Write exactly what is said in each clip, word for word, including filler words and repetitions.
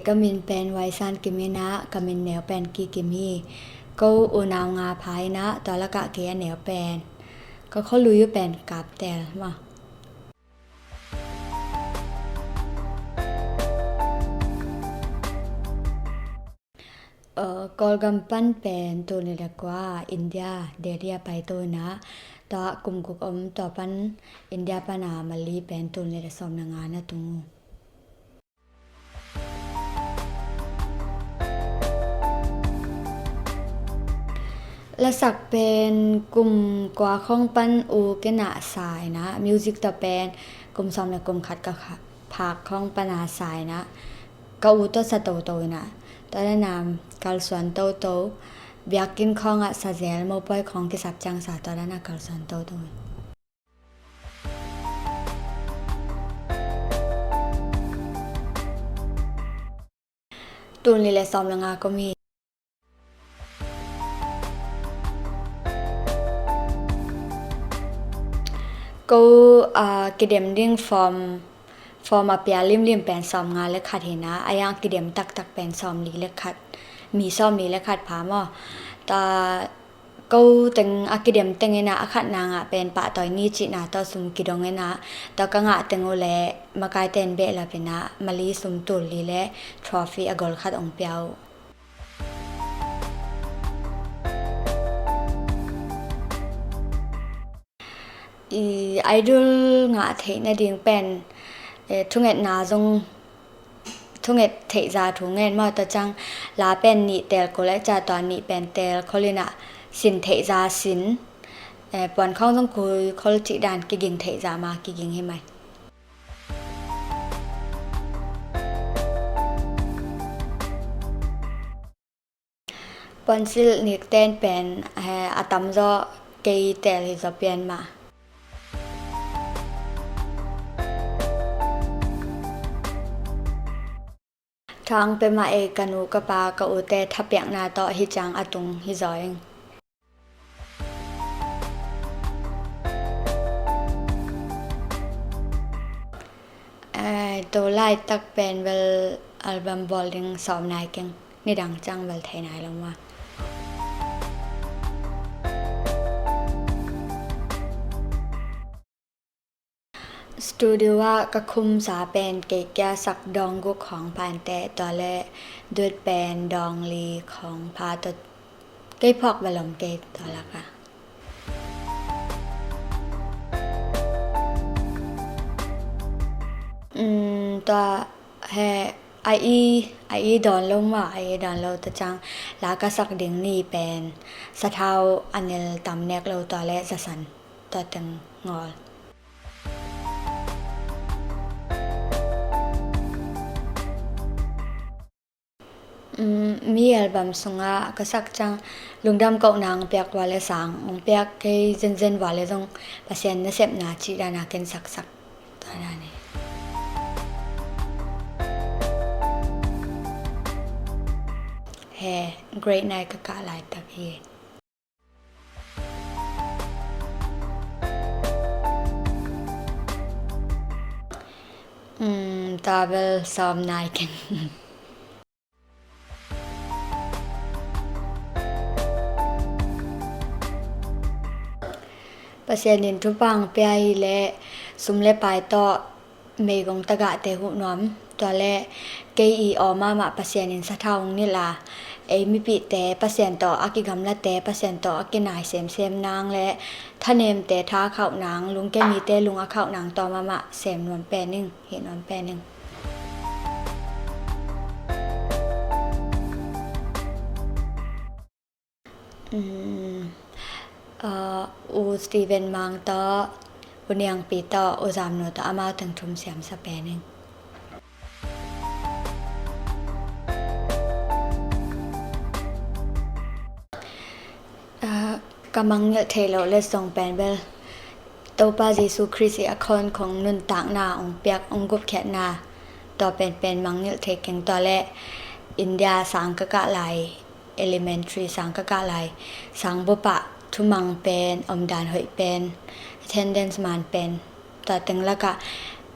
Ka min pen Waisan Kim in ah, ka min neu pen Ki Kim hi. Ko unau nga pha in ah, tua lakah kei a neu pen. Ka khualui uh pen Kaptel maw. Aa, Kawlgam pan pen tul nih le kua India, Delhi a paito in ah, tua kum guk om, tua pan India pan a Malay pen tul nih le sawm le nga na tung uh. Lasak pen kum kua khawng pan u kei in ah sa in ah, music tawh pen kum sawm le kum khat ka kha-, phak khawng pan a sa in ah, ka u tawh sa toto in ah, tua dan a kalsuan toto, biakinn khawng ah sa zel, mopawi khawng kisap ciang sa, tua dan a kalsuan toto. Tul nih le sawm le nga ka om hi. Ko, aa, kidem ding form, form a pia limlim pen sawm nga le khat hi in ah, a yang kidem taktak pen sawm li le khat, mi sawm li le khat pha maw. Ta Ko teng a kidem teng in ah, a khatna ngah pen pahtawi ni cihna tawh sum kidong in ah, tua ka ngah teng uh leh makaite in behlap in ah, Malay sum tul li le trophy a gol khat hong pia uh. I idol ngah theih nading pen, eh, thungetna zong, thunget theihza thu ngen maw, tua ciang la pen nih teel kul a, tua nih pen teel khol in ah, sin theihza sin, eh, puan khawng zong khui khol cih dan kiging theihza ma kiging hi mai. Puansilh nikten pen, eh, a tamzaw kei teel hi zaw pian mah. Thang pia mah ei, ka nu ka pa ka ute thapiakna tawh hih ciang a tung hi zaw ing. Eh, tu laitak pen bel album bawl ding sawm nai keng, nidang ciang bel thei nai lo maw. Studio ah ka khumsa pen kei kia sak dawng guk khawng pha inteh, tua le duet pen dawng li khawng pha, tua kei phawk bel om kei tua lakah. Um, tua he a i, a i dawn lo maw, a i dawn lo, tua ciang la ka sak ding ni pen sathau a nel tam nek lo, tua le zasan, tua teng ngawl. Um, mi album sungah ka sak ciang lungdam kohna hong piak vua le sang, hong piak kei zenzen vua le zong Pasian nasepna cih dan a ken saksak. Tua dan hi. He, grade nine ka kah laitak hi. Um, tua bel sawm nai keng. Pasian in thupha hong pia hi leh sum le pai tawh meigong tagahte huh nuam. Tua le kei i aw mahmah Pasian in sathau hong nilh a, ei mipihte Pasian tawh a kigamlate, Pasian tawh a kinai semsem nang le thanemte tha khauh nang, lungke mite lung a khauh nang tawh mahmah sem nuam pen ing, hih nuam pen ing. Um, uh, U Steven Mang tawh, U Niangpi tawh, U Zamnu tawh, amau teng thum siamsa pen ing. Uh, ka mangngilh theih loh letsong pen bel Topa Jesu Khrist i a khawn khong nuntakna hong piak, hong gupkhiatna, tua penpen mangngilh thei keng. Tua le India sang ka kah lai, elementary sang ka kah lai, sang bupah thumang pen, omdan hoih pen, attendance man pen, tua teng lakah,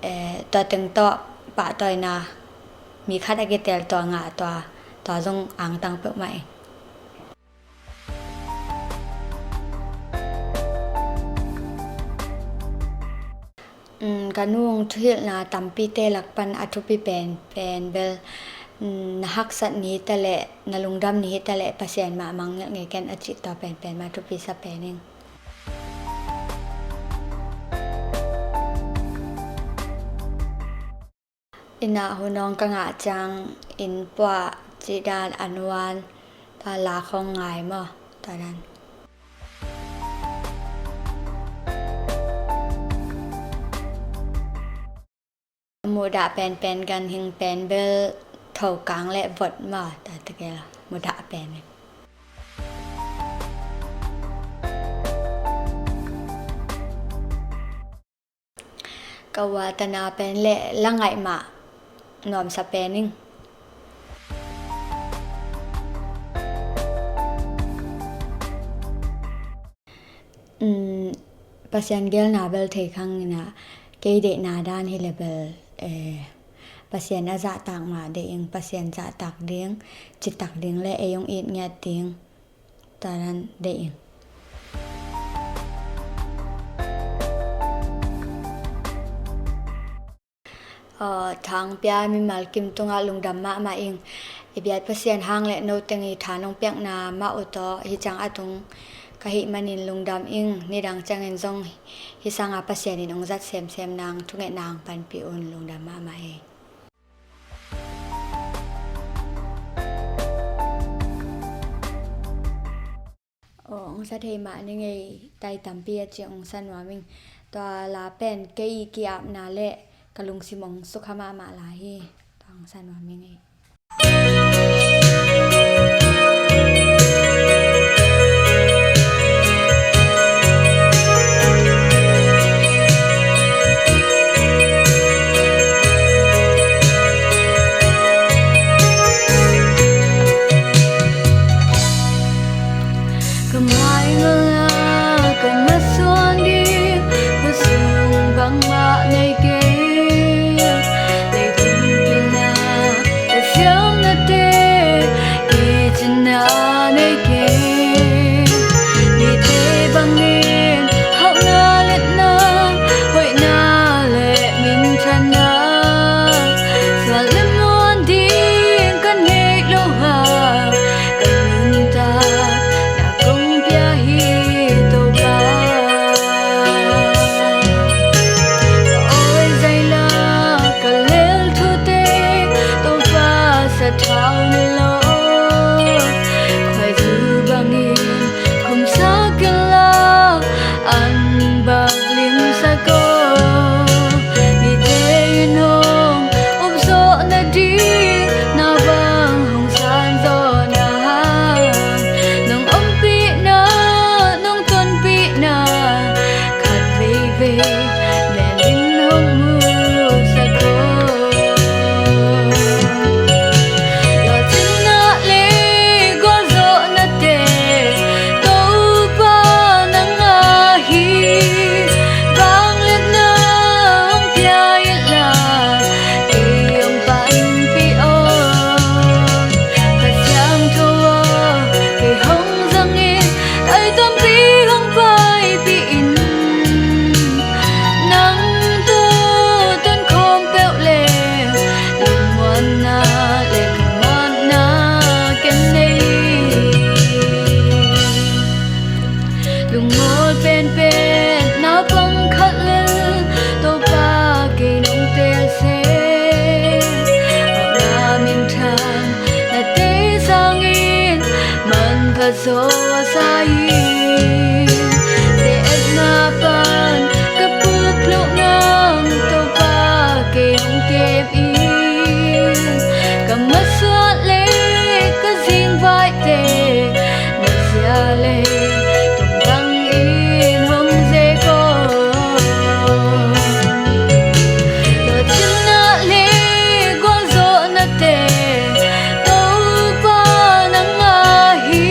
eh, tua teng tawh pahtawina Mi khat a kitel tua ngah tua, tua zong angtang peuhmah ing. Mm, ka nu thuhilhna tampite lak pan a thupi pen, pen bel, mm, na haksat ni hi ta leh, na lungdam ni hi ta leh, Pasian mah mangngilh ngei ken a cih tua pen, pen mah thupi sa pen ing. Inn ah hun hong ka ngah ciang inn puah cih dan a nuam, tua la khong ngai maw, tua dan. Muhdah penpen ganhing pen bel thokang le vot maw, tua tegel muhdah pen. Ka ua tana pen le la ngaih mah nuamsa pen ing. Mm, Pasian geelna bel thei khang ina, kei deihna dan hi le bel, eh, Pasian a zahtak mah deih ing, Pasian zahtak ding, citak ding le ei hong it ngiat ding, tua dan deih ing. Aw, thangpia mimal kim tungah lungdam mahmah ing. I biak Pasian hang le no teng i tha nong piakna mah uh tawh hi ciang a tung ka hih manin lungdam ing. Nidang ciangin zong hi sanga Pasian in hong zat semsem nang, thungetna hong panpih un, lungdam mahmah hi. Aw, hong sa thei mah ni ngei, tai tampi a ci hong sa nuam ing. Tua la pen kei i ki-apna le ka lungsim hong sukha mahmah la hi. Tua hong sa nuam ing ei. Ka mai ngala ka masuan ding, ka sung bangmah nei kei. Leitung pilna ka siamnate, i cina nei kei. Mite bangin hauhna letna, hoihna le minthanna, sual le muan ding ka neih lo a, ka nuntakna kong pia hi Topa. Ka awi zaila ka lel thute, Topa sathau na lo. Khuaizu bangin khumsa kila, an bang limsak aw. Mite in hong upzawh nading, na bang hong sanzawh na, nong ompihna, nong tonpihna khat veivei melin hong musak aw. Lawhcinna le gualzawhnate Topa nang a hi. Vangliatna hong pia inla, kei hong panpih aw. Kha Siangtho aw, kei hong zangin, ai tampi hong paipih in. Nang tawh tonkhawm peuh le, lungmuanna le lungmuanna ken nei. Lungmual penpen naupang khat lel, Topa kei nong teel seh. Hauhna minthan na tei sangin, man pha zaw sa hi. Seh etna pan ka puk loh nang, Topa kei hong kem in. Ka masuan le ka zingvaite, na zia le tungtang in hong zek aw. Lawhcinna le gualzawhnate Topa nang a hi.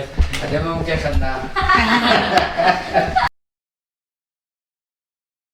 Ate mong ke khanna.